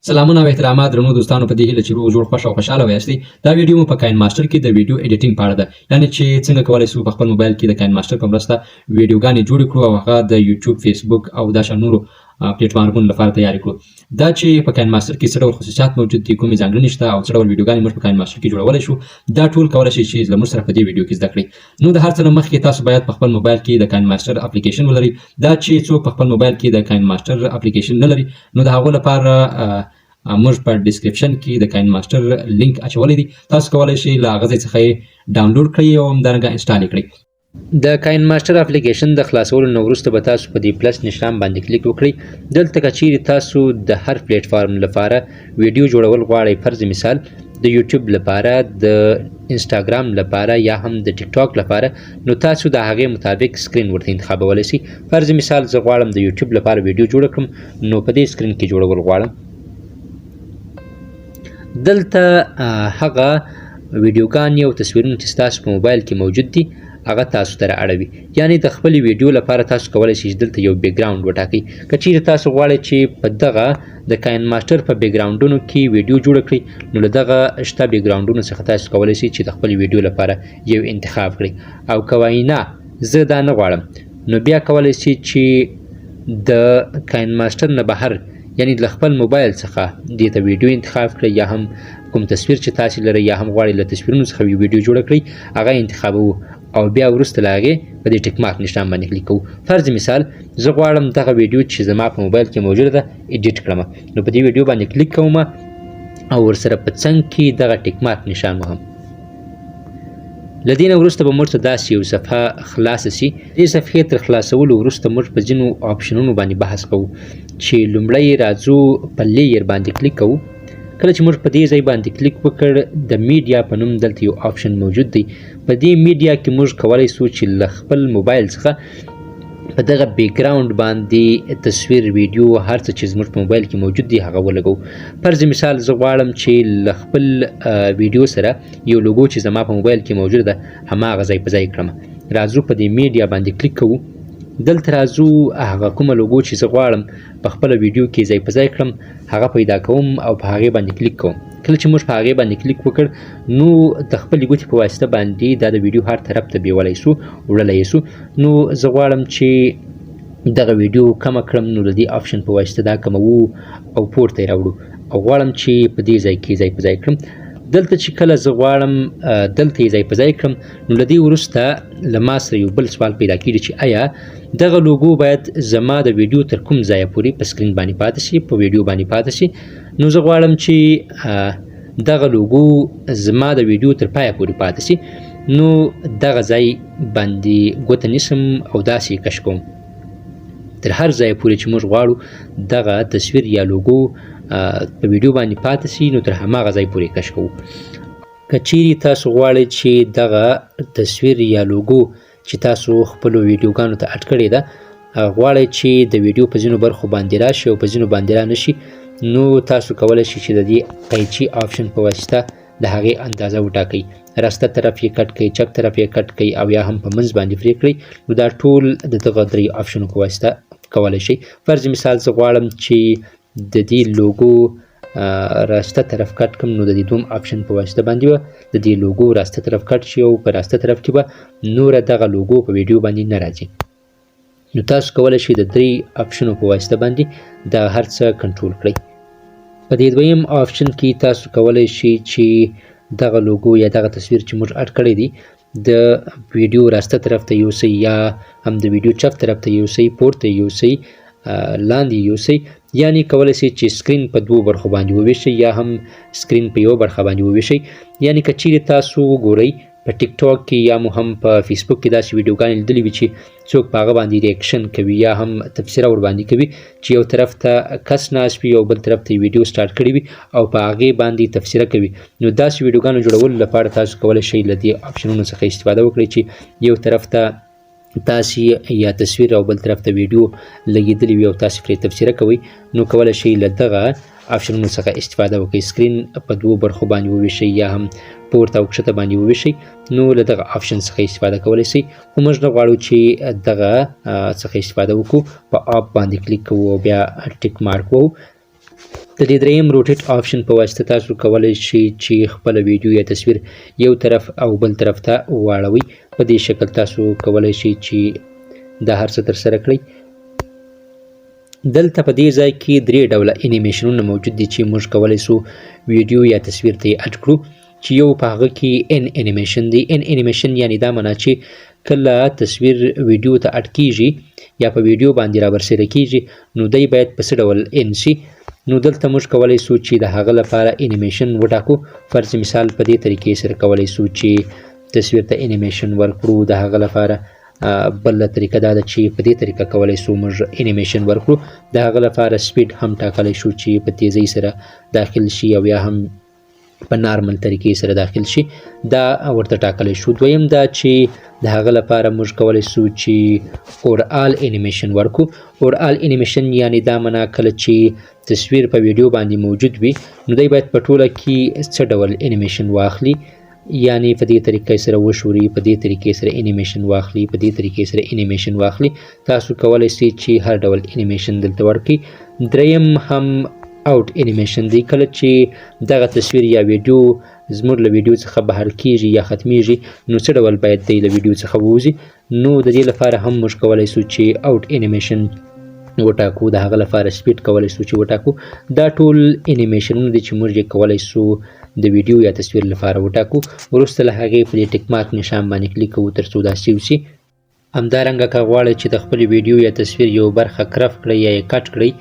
سلامونه او احترامات درنو دوستانو، په دې هیله چې روغ جوړ، خوښ او خوشحاله ویاستئ. دا ویډیو مو په کاین ماسټر کې د ویډیو ایډیټینګ په اړه ده، یعنی چې څنګه کولای شو په خپل موبایل کې د کاین ماسټر په مرسته ویډیوګانې جوړې کړو او هغه د یوټیوب، فیسبوک او دا شان نورو پلیټفارمونو لپاره تیارې کړو. دا چې په کاین ماسټر کې څه ډول خصوصیات موجود دي، کومې ځانګړنې شته او څه ډول ویډیوګانې موږ په کاین ماسټر کې جوړولی شو، دا ټول کولای شئ چې له موږ سره په دې ویډیو کې زده کړئ. نو د هر څه نه مخکې تاسو باید په خپل موبایل کې د کاین ماسټر اپلیکیشن ولرئ. دا چې څوک په خپل موبایل کې د کاین ماسټر اپلیکیشن نه لري، نو د هغو لپاره موږ په ډیسکریپشن کې د کاین ماسټر لینک اچولی دی. تاسو کولای شئ له هغه ځای څخه یې ډاونلوډ کړئ او همدارنګه انسټال یې کړئ. د کاین ماسټر اپلیکیشن د خلاصولو نه وروسته به تاسو په دې پلس نشان باندې کلیک وکړئ. دلته که چیرې تاسو د هر پلیټفارم لپاره ویډیو جوړول غواړئ، فرض مثال د یوټیوب لپاره، د انسټاګرام لپاره یا هم د ټیک ټاک لپاره، نو تاسو د هغې مطابق سکرین ورته انتخابولی شئ. فرض مثال زه غواړم د یوټیوب لپاره ویډیو جوړه کړم، نو په دې سکرین کې جوړول غواړم. دلته هغه ویډیوګانې او تصویرونه چې ستاسو په موبایل کې موجود دي، هغه تاسو ته را اړوي. یعنی د خپلې ویډیو لپاره تاسو کولی شئ چې دلته یو بیکګراوند وټاکئ. که چیرې تاسو غواړئ چې په دغه د کاین ماسټر په بیکګراوندونو کې ویډیو جوړه کړئ، نو له دغه شته بیکګراوندونو څخه تاسو کولی شئ چې د خپلې ویډیو لپاره یو انتخاب کړئ. او که وایي نه، زه دا نه غواړم، نو بیا کولی شئ چې د کاین ماسټر نه بهر، یعنی له خپل موبایل څخه دې ته ویډیو انتخاب کړئ، یا هم کوم تصویر چې تاسو لرئ یا هم غواړئ له تصویرونو څخه یو ویډیو جوړه کړئ، هغه انتخابوو او بیا وروسته له هغې په دې ټیک مارک نشان باندې کلیک کوو. فرض مثال زه غواړم دغه ویډیو چې زما په موبایل کې موجوده ده ایډیټ کړم، نو په دې ویډیو باندې کلیک کوم او ورسره په څنګ کې دغه ټیک مارک نشان وهم. له دې نه وروسته به موږ ته داسې یو صفحه خلاصه شي. دې صفحې تر خلاصولو وروسته موږ په ځینو آپشنونو باندې بحث کوو، چې لومړی راځو په layer باندې کلیک کوو. کله چې موږ په دې ځای باندې کلیک وکړ، د میډیا په نوم دلته یو آپشن موجود دی. په دې میډیا کې موږ کولی شو چې له خپل موبایل څخه په دغه بیکګراوند باندې تصویر، ویډیو، هر څه چې زموږ په موبایل کې موجود دی هغه ولګوو. فرض مثال زه غواړم چې له خپل ویډیو سره یو لوګو چې زما په موبایل کې موجود ده هماغه ځای په ځای کړم. راځو په دې میډیا باندې کلیک کوو. دلته راځو، هغه کومه لوګو چې زه غواړم په خپله ویډیو کې ځای په ځای کړم هغه پیدا کوم او په هغې باندې کلیک کوم. کله چې موږ په هغې باندې کلیک وکړ، نو د خپلې ګوتې په واسطه باندې دا د ویډیو هر طرف ته بیولی شو، وړلی شو. نو زه غواړم چې دغه ویډیو کمه کړم، نو د دې آپشن په واسطه دا کموو او پورته یې راوړو او غواړم چې په دې ځای کې ځای په ځای کړم. دلته چې کله زه غواړم دلته یې ځای په ځای کړم، نو له دې وروسته له ما سره یو بل سوال پیدا کیږي چې آیا دغه لوګو باید زما د ویډیو تر کوم ځایه پورې په سکرین باندې پاتې شي، په ویډیو باندې پاتې شي. نو زه غواړم چې دغه لوګو زما د ویډیو تر پایه پورې پاتې شي، نو دغه ځای باندې ګوته نیسم او داسې یې کش کوم تر هر ځای پورې چې موږ غواړو دغه تصویر یا لوګو په ویډیو باندې پاتې شي، نو تر هماغه ځای پورې کش کوو. که چیرې تاسو غواړئ چې دغه تصویر یا لوګو چې تاسو خپلو ویډیوګانو ته اډ کړې ده غواړئ چې د ویډیو په ځینو برخو باندې راشي او په ځینو باندې را نشي، نو تاسو کولی شئ چې د دې قیچي آپشن په واسطه د هغې اندازه وټاکئ. راسته طرف یې کټ کړئ، چپ طرف یې کټ کړئ او یا هم په منځ باندې پرې کړئ. نو دا ټول د دغه درې آپشنو په واسطه کولی شئ. فرض مثال زه غواړم چې د دې لوګو راسته طرف کټ کړم، نو د دې دوم آپشن په واسطه باندې به د دې لوګو راسته طرف کټ شي او په راسته طرف کې به نوره دغه لوګو په ویډیو باندې نه راځي. نو تاسو کولی شئ د درې آپشنو په واسطه باندې دا هر څه کنټرول کړئ. په دې دویم آپشن کې تاسو کولی شئ چې دغه لوګو یا دغه تصویر چې موږ اډ کړی دی د ویډیو راسته طرف ته یوسئ یا هم د ویډیو چپ طرف ته یوسئ، پورته یوسئ، لاندې یوسئ. یعنی کولی شئ چې سکرین په دوو برخو باندې وویشئ یا هم سکرین په یوه برخه باندې وویشئ. یعنی که چیرې تاسو وګورئ په ټیک ټاک کې یا مو هم په فیسبوک کې داسې ویډیوګانې لیدلې وي چې څوک په هغه باندې ریاکشن کوي یا هم تبصره ورباندې کوي، چې یو طرف ته کس ناست وي او بل طرف ته ویډیو سټارټ کړې وي او په هغې باندې تبصره کوي. نو داسې ویډیوګانو جوړولو لپاره تاسو کولی شئ له دې آپشنونو څخه استفاده وکړئ چې یو طرف ته تاسې یا تصویر او بل طرف ته ویډیو لګېدلې وي او تاسې پرې تبصره کوئ، نو کولی شئ له دغه آپشنونو څخه استفاده وکړئ. سکرین په دوو برخو باندې وویشئ یا هم پورته او کښته باندې وویشئ، نو له دغه آپشن څخه استفاده کولی شئ. خو موږ نه غواړو چې دغه څخه استفاده وکړو، په اپ باندې کلیک کوو او بیا ټیک مارک وهو. د دې دریم rotate option په واسطه تاسو کولی شئ چې خپله ویډیو یا تصویر یو طرف او بل طرف ته واړوئ. په دې شکل تاسو کولی شئ چې دا هر څه ترسره کړئ. دلته په دې ځای کې درې ډوله انیمیشنونه موجود دي چې موږ کولی شو ویډیو یا تصویر ته یې add کړو، چې یو په هغه کې in animation دی. in animation یعنی دا معنا چې کله تصویر ویډیو ته add کیږي یا په ویډیو باندې رابرسېره کیږي نو دی باید په څه ډول in شي. نو دلته موږ کولی شو چې د هغه لپاره انیمیشن وټاکو. فرض مثال په دې طریقې سره کولی شو چې تصویر ته انیمیشن ورکړو. د هغه لپاره بله طریقه دا ده چې په دې طریقه کولی شو موږ انیمیشن ورکړو. د هغه لپاره speed هم ټاکلی شو چې په تیزۍ سره داخل شي او یا هم په نارمل طریقې سره داخل شي، دا ورته ټاکلی شو. دویم دا چې د هغه لپاره موږ کولی شو چې overall animation ورکړو. overall animation یعنی دا معنا کله چې تصویر په ویډیو باندې موجود وي نو دی باید په ټوله کې څه ډول انیمیشن واخلي، یعنی په دې طریقې سره وشوري، په دې طریقې سره انیمیشن واخلي، په دې طریقې سره انیمیشن واخلي. تاسو کولی شئ چې هر ډول انیمیشن دلته ورکړئ. دریم هم out animation دی، کله چې دغه تصویر یا ویډیو زموږ له ویډیو څخه بهر کیږي یا ختمیږي نو څه ډول باید دی له ویډیو څخه ووځي. نو د دې لپاره هم موږ کولی شو چې out animation وټاکو. د هغه لپاره speed کولی شو چې وټاکو. دا ټول انیمیشنونه دي چې موږ یې کولی شو د ویډیو یا تصویر لپاره وټاکو. وروسته له هغې په دې tick mark نشان باندې کلیک کوو تر څو دا save شي. همدارنګه که غواړئ چې د خپلې ویډیو یا تصویر یو برخه crop کړئ یا یې cut کړئ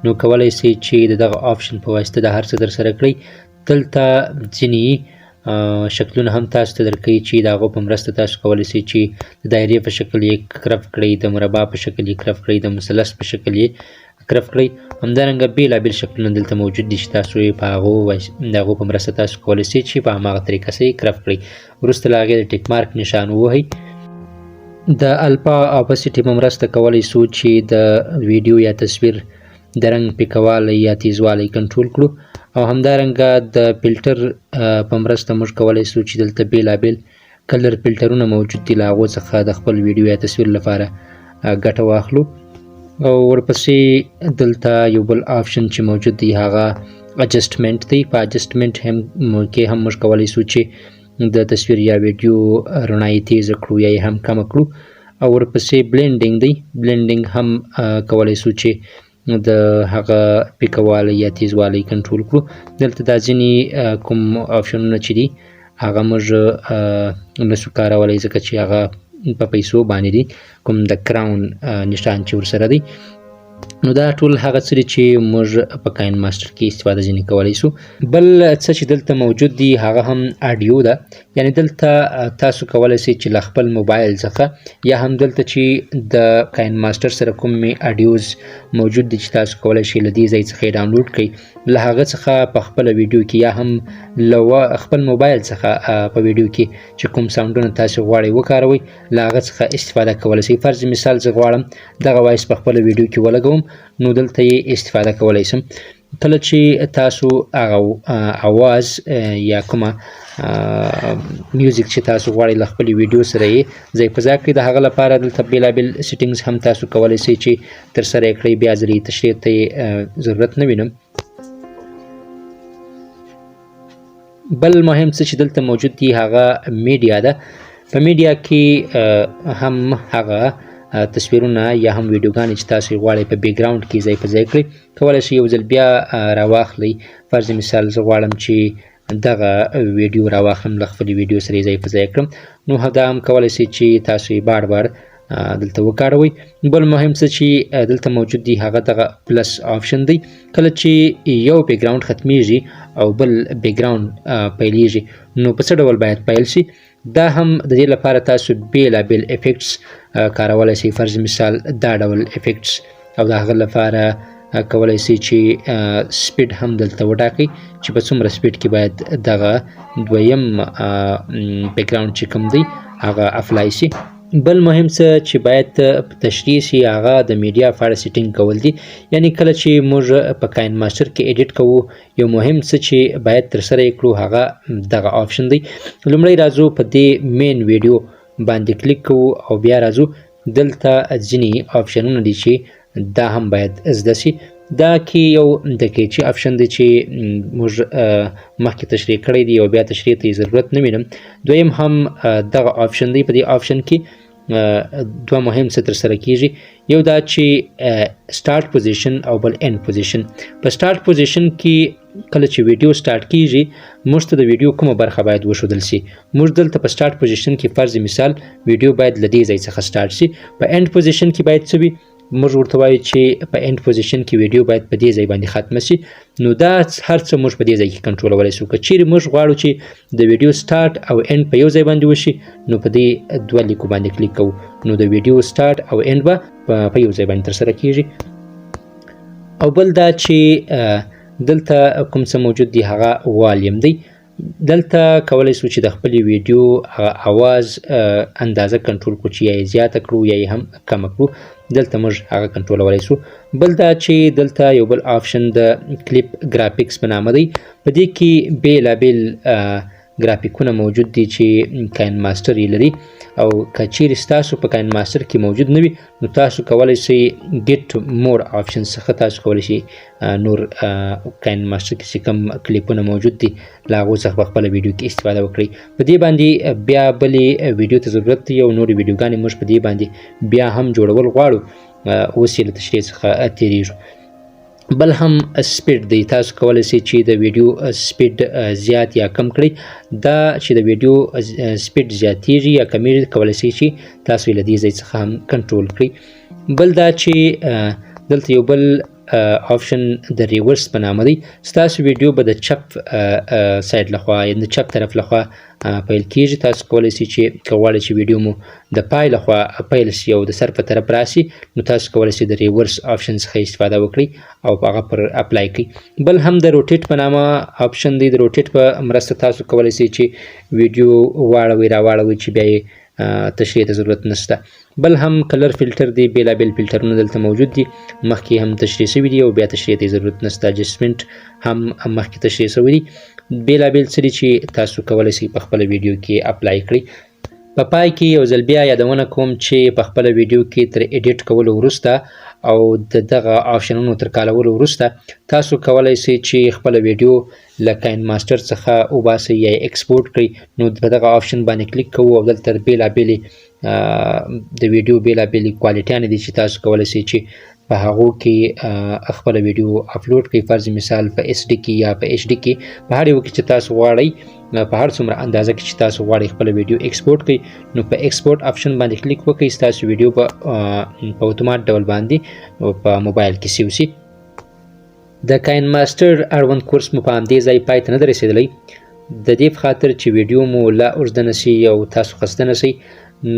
نو کولی شئ چې د دغه option په واسطه دا هر څه درسره کړئ. دلته ځینې شکلونه هم تاسو ته درکوي چې د هغو په مرسته تاسو کولی شئ چې د دایرې په شکل یې crop کړئ، د مربع په شکل یې crop کړئ، د مثلث په شکل یې crop کړئ. همدارنګه بېلابېل شکلونه دلته موجود دي چې تاسو یې په هغو د هغو په مرسته تاسو کولی شئ چې په هماغه طریقه سره یې crop کړئ. وروسته له هغې د tick mark نشان ووهئ. د alpha opacity په مرسته کولی شو چې د ویډیو یا تصویر د رنګ پیکوالی یا تیزوالی کنټرول کړو، او همدارنګه د فلټر په مرسته موږ کولی شو چې دلته بېلابېل color فلټرونه موجود دي له هغو څخه د خپل ویډیو یا تصویر لپاره ګټه واخلو. او ورپسې دلته یو بل option چې موجود دی هغه adjustment دی. په adjustment هم کې هم موږ کولی شو چې د تصویر یا ویډیو رڼایي تیزه کړو یا یې هم کمه کړو. او ورپسې blending دی. blending هم کولی شو چې د هغه پیکوالی یا تیزوالی کنټرول کړو. دلته دا ځینې کوم آپشنونه چې دي هغه موږ نسو کارولی ځکه چې هغه په پیسو باندې دي، کوم د crown نشان چې ورسره دی. نو دا ټول هغه څه دي چې موږ په KineMaster کې استفاده ځینې کولی شو. بل څه چې دلته موجود دي هغه هم audio ده، یعنی دلته تاسو کولی شئ چې له خپل موبایل څخه یا هم دلته چې د KineMaster سره کوم audios موجود دي چې تاسو کولی شئ له دې ځای څخه یې download کړئ، له هغه څخه په خپله ویډیو کې یا هم له خپل موبایل څخه په ویډیو کې چې کوم sound ونه تاسو غواړئ وکاروئ له هغه څخه استفاده کولی شئ. فرض مثال زه غواړم دغه voice په خپله ویډیو کې ولګوم نو دلته یې استفاده کولی شم. کله چې تاسو هغه اواز یا کومه music چې تاسو غواړئ له خپلې ویډیو سره یې ځای په ځای کړئ، د هغه لپاره دلته بېلابېل settings هم تاسو کولی شئ چې ترسره یې کړئ. بیا ځلې تشریح ته یې ضرورت نه وینم. بل مهم څه چې دلته موجود دي هغه میډیا ده. په میډیا کې هم هغه تصویرونه یا هم ویډیوګانې چې تاسو یې غواړئ په background کې ځای په ځای کړئ کولی شئ یو ځل بیا راواخلئ. فرض مثال زه غواړم چې دغه ویډیو راواخلم له خپلې ویډیو سره یې ځای په ځای کړم، نو دا هم کولی شئ چې تاسو یې بار بار دلته وکاروئ. بل مهم څه چې دلته موجود دی هغه دغه plus option دی. کله چې یو background ختمیږي او بل background پیلیږي نو په څه ډول باید پیل شي، دا هم د دې لپاره تاسو بېلابېل effects کارولی شئ. فرض مثال دا ډول effects، او د هغه لپاره کولی شئ چې speed هم دلته وټاکئ چې په څومره speed کې باید دغه دویم background چې کوم دی هغه apply شي. بل مهم څه چې باید تشریح شي هغه د میډیا په اړه setting کول دي. یعنی کله چې موږ په KineMaster کې edit کوو یو مهم څه چې باید ترسره یې کړو هغه دغه option دی. لومړی راځو په دې main video باندې کلیک کوو او بیا راځو دلته ځینې آپشنونه دي چې دا هم باید زده شي. دا کې یو د کیچي option دی چې موږ مخکې تشریح کړی دی او بیا تشریح ته ضرورت نه وینم. دویم هم دغه option دی. په دې option کې دوه مهم څه ترسره کیږي، یو دا چې start position او بل end position. په start position کې کله چې ویډیو start کیږي، موږ ته د ویډیو کومه برخه باید وښودل شي. موږ دلته په start position کې فرض مثال ویډیو باید له دې ځای څخه start شي. په end position کې باید څه وي؟ موږ ورته وایو چې په end position کې ویډیو باید په دې ځای باندې ختمه شي. نو دا هر څه موږ په دې ځای کې کنټرولولی شو. که چیرې موږ غواړو چې د ویډیو start او end په یو ځای باندې وشي، نو په دې دوه لیکو باندې کلیک کوو، نو د ویډیو start او end به په یو ځای باندې ترسره کیږي. او بل دا چې دلته کوم څه موجود دی هغه والیم دی. دلته کولی شو چې د خپلې ویډیو هغه اواز اندازه کنټرول کړو، چې یا یې زیاته کړو یا یې هم کمه کړو، دلته موږ هغه کنټرولولی شو. بل دا چې دلته یو بل option د clip graphics په نامه دی. په دې کې بېلابېل ګرافیکونه موجود دي چې KineMaster یې لري، او که چیرې ستاسو په KineMaster کې موجود نه وي، نو تاسو کولی شئ get more option څخه تاسو کولی شئ نور KineMaster کې چې کوم کلیپونه موجود دي له هغو څخه په خپله ویډیو کې استفاده وکړئ. په دې باندې بیا بلې ویډیو ته ضرورت دی او نورې ویډیوګانې موږ په دې باندې بیا هم جوړول غواړو. اوس یې له تشریح څخه تېرېږو. بل هم speed دی. تاسو کولی شئ چې د ویډیو speed زیات یا کم کړئ. دا چې د ویډیو speed زیاتیږي یا کمیږي، کولی شئ چې تاسو یې له دې ځای څخه هم کنټرول کړئ. بل دا چې دلته یو بل option د reverse په نامه دی. ستاسو ویډیو به د چپ side لخوا یا د چپ طرف لخوا پیل کیږي. تاسو کولی شئ چې که غواړئ چې ویډیو مو د پای لخوا پیل شي او د سر په طرف راشي، نو تاسو کولی شئ د reverse option څخه استفاده وکړئ او هغه پر apply کړئ. بل هم د rotate په نامه option دی. د rotate په مرسته تاسو کولی شئ چې ویډیو واړوئ راواړوئ چې بیا یې تشریح ته ضرورت نشته. بل هم color filter دی. بېلابېل فلټرونه دلته موجود دي، مخکې هم تشریح شوي دي او بیا تشریح ته ضرورت نشته. Adjustment هم مخکې تشریح شوي دي. بېلابېل څه دي چې تاسو کولی شئ په خپله ویډیو کې apply کړئ. په پای کې یو ځل بیا یادونه کوم چې په خپله ویډیو کې تر edit کولو وروسته او د دغه option ونو تر کارولو وروسته تاسو کولی شئ چې خپله ویډیو له KineMaster څخه وباسئ یا یې export کړئ. نو په دغه option باندې کلیک کوو او دلته بېلابېلې د ویډیو بېلابېلې کوالټیانې دي چې تاسو کولی شئ چې په هغو کې خپله ویډیو اپلوډ کړئ. فرض مثال په SD کې یا په HD کې، په هر یو کې چې تاسو غواړئ، په هر څومره اندازه کې چې تاسو غواړئ خپله ویډیو export کړئ، نو په export option باندې کلیک وکړئ. ستاسو ویډیو په اتومات ډول باندې په موبایل کې save شي. د KineMaster اړوند کورس مو په همدې ځای پای ته نه دی رسېدلی. د دې په خاطر چې ویډیو مو لا اوږده نه شي او تاسو خسته نه شئ،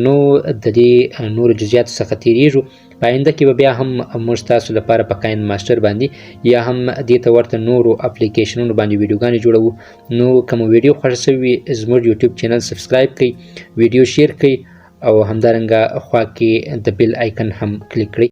نو د دې نورو جزئیاتو څخه تېرېږو. په آینده کې به بیا هم موږ تاسو لپاره په KineMaster باندې یا هم دې ته ورته نورو اپلیکیشنونو باندې ویډیوګانې جوړوو. نو که مو ویډیو خوښه شوې وي، زموږ YouTube channel subscribe کړئ، ویډیو share کړئ او همدارنګه خوا کې د bell icon هم کلیک کړئ.